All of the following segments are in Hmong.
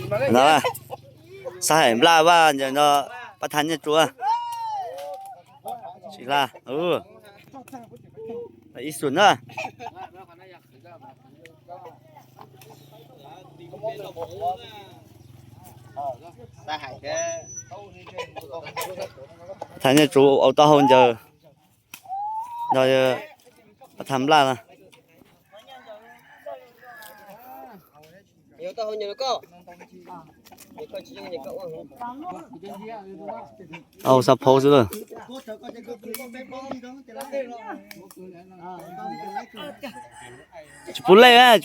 No, xav hais nplaj vaj ncaws no, pab thaj nyiaj tsuv tsis hla, ib xus na. Thaj nyiaj tsuv au taub hau ncaws no, pab thaj nplaj no. Au xav phauv xwb lawm. Tsis pub lej.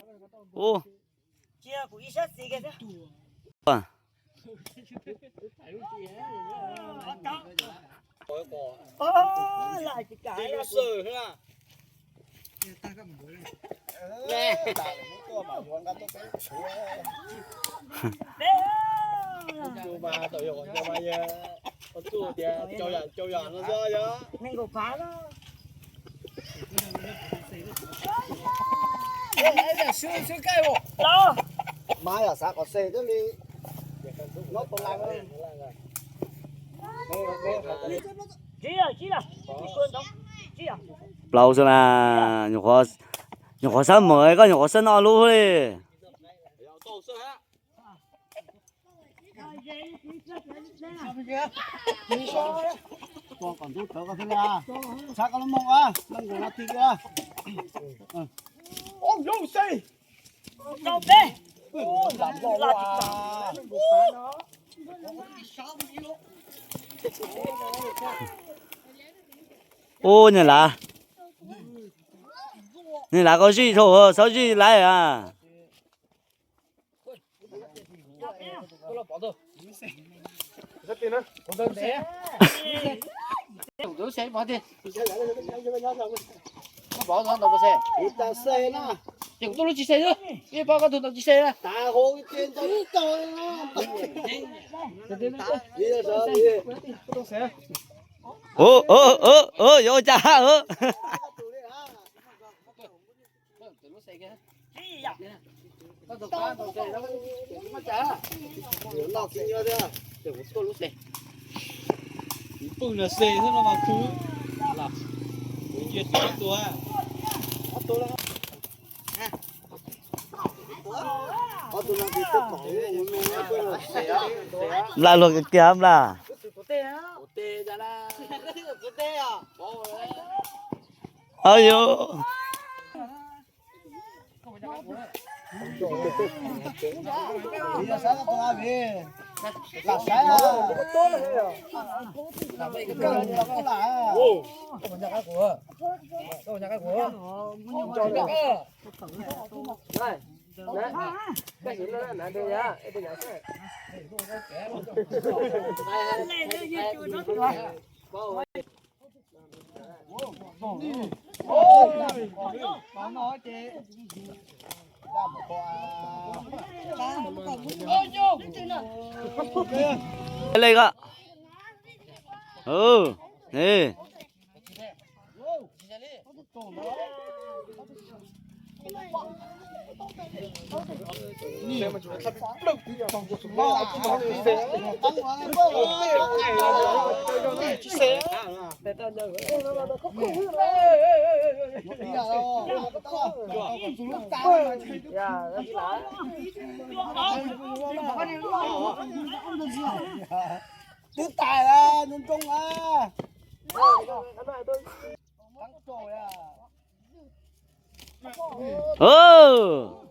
Plaub xwb na, nyuam qhuav xab mem koj nyuam qhuav xab noj lub li. Ub, niag lav, niag lav koj zij dhau, txhob zij laib a. Yuav ua cas? Pwj na xe xwb no mas khwv. Cia tua. Nplaj luag kiag kiag nplaj. Au yus. Lej ko. Twb tais a, nroo nroo a.